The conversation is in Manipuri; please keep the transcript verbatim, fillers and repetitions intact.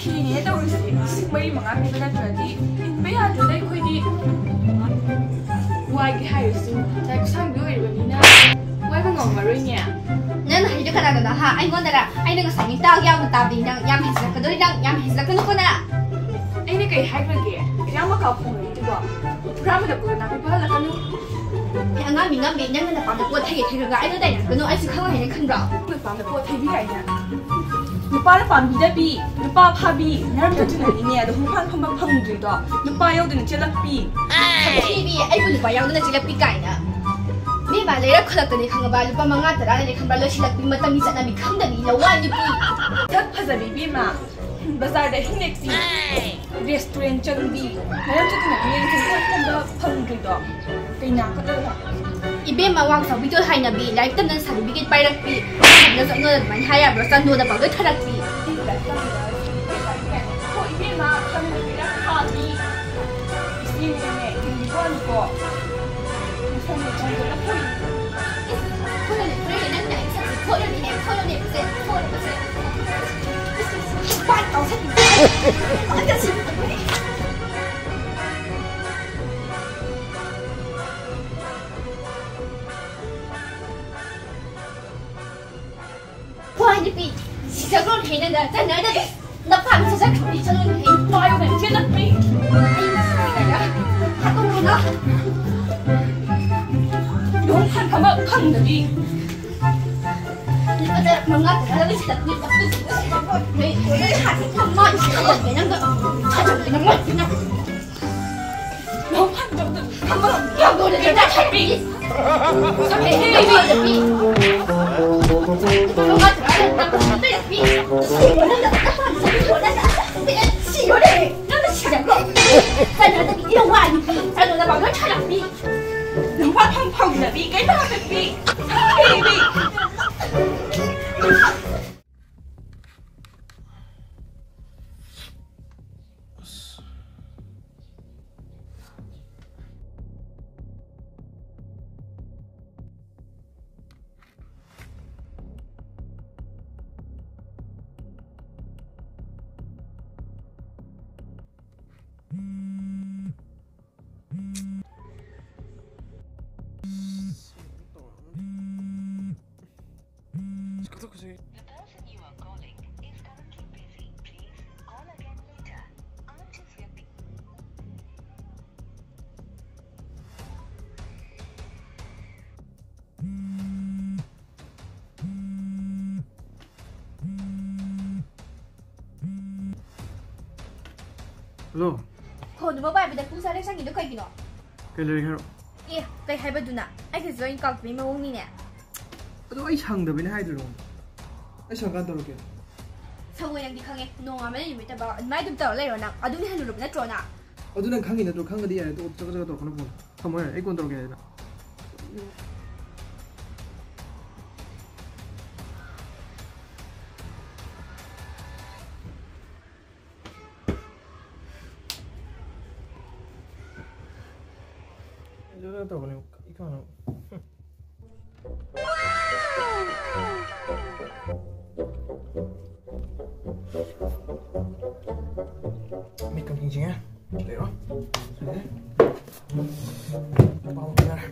ꯐꯤꯅꯦ ꯇꯧꯔꯤꯁꯦ, ꯂꯤꯁꯤꯡ ꯃꯔꯤ ꯃꯉꯥ ꯄꯤꯕ ꯅꯠꯇ꯭ꯔꯗꯤ ꯏꯟꯕ ꯌꯥꯗ꯭ꯔꯦꯗ ꯑꯩꯈꯣꯏꯗꯤ꯫ ꯋꯥꯏꯒꯦ ꯍꯥꯏꯔꯁꯨ ꯂꯥꯏ ꯈꯨꯠꯁꯥꯡꯕꯤ ꯑꯣꯏꯔꯤꯕꯅꯤꯅ ꯋꯥꯏꯕ ꯉꯝꯃꯔꯣꯏꯅꯦ꯫ ꯅꯪꯅ ꯍꯩꯗꯣ ꯀꯅꯥꯗꯅꯣ, ꯍꯥ? ꯑꯩꯉꯣꯟꯗꯔ? ꯑꯩꯅ ꯉꯁꯥꯏ ꯃꯤ ꯇꯥꯒꯦ ꯌꯥꯎꯅ ꯇꯥꯕꯗꯤ ꯅꯪ ꯌꯥꯝ ꯍꯦꯟꯖꯤꯜꯂꯛꯀꯗꯣꯔꯤ, ꯅꯪ ꯌꯥꯝ ꯍꯦꯟꯖꯤꯜꯂꯛꯀꯅꯨꯀꯣ ꯅꯪ꯫ ꯑꯩꯅ ꯀꯩ ꯍꯥꯏꯈ꯭ꯔꯒꯦ? ꯏꯔꯥꯡ ꯃꯀꯥ ꯐꯣꯡꯉꯛꯏꯗꯨꯕꯣ? ꯍꯨꯔꯥꯟꯕꯗ ꯀꯣꯟꯅ ꯅꯥꯄꯤ ꯐꯍꯜꯂꯛꯀꯅꯨ꯫ ꯑꯦ, ꯑꯉꯥꯡ ꯃꯤ ꯉꯝꯃꯤ, ꯅꯪꯅ ꯅꯄꯥꯝꯗ ꯄꯣꯠ ꯊꯩꯒꯦ ꯊꯩꯈ꯭ꯔꯒ ꯑꯩꯅ ꯇꯥꯏꯅꯔꯛꯀꯅꯨ, ꯑꯩꯁꯨ ꯈꯪꯉꯣꯏ ꯍꯥꯏꯅ ꯈꯟꯕ꯭ꯔꯣ? ꯅꯄꯥꯝꯗ ꯄꯣꯠ ꯊꯩꯕꯤ ꯍꯥꯏꯅ? ꯅꯨꯄꯥꯅ ꯄꯥꯝꯕꯤꯗꯕꯤ, ꯅꯨꯄꯥ ꯐꯥꯕꯤ, ꯅꯔꯝ ꯆꯠꯇꯨꯅꯅꯤꯅꯦ ꯑꯗꯣ ꯍꯨꯝꯐꯥꯟ ꯐꯝꯕ ꯐꯪꯗ꯭ꯔꯤꯗꯣ, ꯅꯨꯄꯥ ꯌꯥꯎꯗꯅ ꯆꯦꯜꯂꯛꯄꯤ꯫ ꯁꯛꯊꯤꯕꯤ, ꯑꯩꯕꯨ ꯅꯨꯄꯥ ꯌꯥꯎꯗꯅ ꯆꯦꯜꯂꯛꯄꯤ ꯀꯥꯏꯅ꯫ ꯃꯤꯃ ꯂꯩꯔꯛ ꯈꯨꯜꯂꯛꯇꯅꯤ ꯈꯪꯉꯕ, ꯂꯨꯄꯥ ꯃꯉꯥ ꯇꯔꯥꯅꯅꯦ ꯈꯪꯕ꯭ꯔꯥ, ꯂꯣꯏꯁꯤꯜꯂꯛꯄꯤ, ꯃꯇꯝꯒꯤ ꯆꯠꯅꯕꯤ ꯈꯪꯗꯕꯤ, ꯂꯋꯥꯏ ꯅꯨꯄꯤ꯫ ꯁꯛ ꯐꯖꯕꯤ ꯏꯕꯦꯝꯃ, ꯕꯖꯥꯔꯗ ꯍꯤꯡꯂꯦꯛꯄꯤ, ꯔꯦꯁꯇꯨꯔꯦꯟ ꯆꯪꯕꯤ, ꯃꯔꯝ ꯆꯠꯇꯨꯅ ꯃꯤꯅ ꯍꯦꯟꯖꯥꯡ ꯈꯟꯕ ꯐꯪꯗ꯭ꯔꯤꯗꯣ ꯀꯩꯅꯥ ꯀꯠꯂꯒ? ꯏꯕꯦꯝꯃ, ꯋꯥꯡ ꯆꯥꯎꯕꯤꯗꯣ ꯍꯥꯏꯅꯕꯤ, ꯂꯥꯏꯔꯤꯛ ꯇꯝꯗꯅ ꯁꯥꯔꯇꯤꯐꯤꯀꯦꯠ ꯄꯥꯏꯔꯛꯄꯤ, ꯆꯠꯅꯣꯗ ꯑꯗꯨꯃꯥꯏꯅ ꯍꯥꯏ ꯌꯥꯕ꯭ꯔꯣ? ꯆꯟꯗꯣꯗ ꯄꯥꯎꯗꯣꯏ ꯊꯥꯔꯛꯄꯤ꯫ ꯍꯣ ꯏꯕꯦꯝꯃ, ꯆꯟꯗꯣꯗ ꯄꯥꯎꯗꯣꯏ ꯊꯥꯕꯤ꯫ ꯏꯆꯦꯅꯦ, ꯀꯤꯕꯤꯕ ꯋꯥꯅꯤꯀꯣ꯫ ꯏꯁ, ꯈꯣꯏꯅꯅꯦ, ꯈꯣꯏꯅꯅꯦ, ꯅꯪ ꯅꯪ ꯁꯛꯁꯤ ꯈꯣꯏꯅꯅꯦ, ꯈꯣꯏꯅꯅꯦ, ꯈꯣꯏꯅꯅꯦ, ꯈꯣꯏꯅꯅꯦ꯫ ꯏꯁ, ꯏꯁ, ꯏꯁ, ꯄꯥꯏ ꯇꯧꯁꯟꯕꯤ꯫ ꯄꯥꯏ ꯇꯧꯁꯟꯕꯤ꯫ ꯍꯣꯏ, ꯅꯨꯄꯤ, ꯁꯤꯗ ꯂꯣꯟ ꯍꯩꯅꯗ ꯆꯠꯅꯗꯕꯤ꯫ ꯅꯄꯥꯝ ꯆꯠꯈ꯭ꯔꯕꯤ ꯆꯠꯂꯣ ꯅꯨꯄꯤ꯫ ꯄꯥꯏꯌꯨ ꯅꯪ ꯆꯦꯜꯂꯛꯄꯤ꯫ ꯑꯩ ꯃꯁꯤꯗ ꯍꯥꯠꯇꯣꯛꯈ꯭ꯔꯣ ꯅꯪ꯫ ꯂꯨꯍꯣꯡ ꯐꯝ ꯐꯝꯕ ꯐꯪꯗꯕꯤ꯫ ꯂꯨꯄꯥ ꯃꯉꯥ ꯇꯔꯥ ꯂꯣꯏꯁꯤꯜꯂꯛꯄꯤ꯫ ꯅꯪ ꯍꯥꯠꯇꯣꯛꯈ꯭ꯔꯣ ꯅꯪ꯫ ꯊꯥꯖꯟꯒꯦ ꯅꯪ꯫ ꯂꯨꯍꯣꯡ ꯐꯝ ꯐꯝꯕ ꯐꯪꯗꯕꯤ꯫ ꯌꯥꯝ ꯂꯣꯏꯔꯦ ꯅꯪ ꯆꯠꯈ꯭ꯔꯕꯤ꯫ ꯍꯜꯂꯣ꯫ ꯐꯣꯟꯗꯨꯃ ꯄꯥꯏꯕꯗ ꯄꯨꯡ ꯆꯥꯔꯦ ꯆꯪꯉꯤꯗꯣ ꯀꯩꯒꯤꯅꯣ? ꯀꯩ ꯂꯩꯔꯒꯦ ꯍꯥꯏꯔꯣ? ꯑꯦ, ꯀꯩ ꯍꯥꯏꯕꯗꯨꯅ? ꯑꯩꯒꯁꯨ ꯂꯣꯏ ꯀꯥꯎꯈꯤꯕꯩ ꯃꯑꯣꯡꯅꯤꯅꯦ꯫ ꯑꯗꯣ ꯑꯩ ꯁꯪꯗꯕꯩꯅꯦ ꯍꯥꯏꯗ꯭ꯔꯣ ꯅꯉꯣꯟꯗ? ꯑꯩ ꯁꯪꯀꯥꯟ ꯇꯧꯔꯛꯀꯦ꯫ ꯁꯪꯉꯣꯏ, ꯅꯪꯗꯤ ꯈꯪꯉꯦ꯫ ꯅꯣꯡꯉꯥꯟꯕꯗ ꯅꯨꯃꯤꯠ ꯇꯥꯕ ꯑꯗꯨꯃꯥꯏꯅ ꯑꯗꯨꯝ ꯇꯧꯔ ꯂꯩꯔꯣ ꯅꯪ꯫ ꯑꯗꯨꯅ ꯍꯦꯜꯂꯨꯔꯕ ꯅꯠꯇ꯭ꯔꯣ ꯅꯪ? ꯑꯗꯨ ꯅꯪ ꯈꯪꯉꯤ ꯅꯠꯇ꯭ꯔꯣ? ꯈꯪꯉꯗꯤ ꯌꯥꯔꯦ, ꯇꯣꯛꯑꯣ, ꯆꯠꯀ ꯆꯠꯀ ꯇꯧꯔꯛꯀꯅꯨ ꯐꯣꯟ꯫ ꯊꯝꯃꯣ ꯌꯥꯔꯦ, ꯑꯩ ꯀꯣꯟ ꯇꯧꯔꯛꯀꯦ ꯍꯥꯏꯗꯅ꯫ ꯑꯗꯨꯗ ꯇꯧꯕꯅꯦ, ꯏꯀꯥꯟꯅ꯫ ꯃꯤꯠ ꯀꯝ ꯌꯦꯡꯁꯤꯉꯦ꯫ ꯂꯩꯔꯣ꯫ ꯄꯥꯎ ꯌꯥꯔꯦ꯫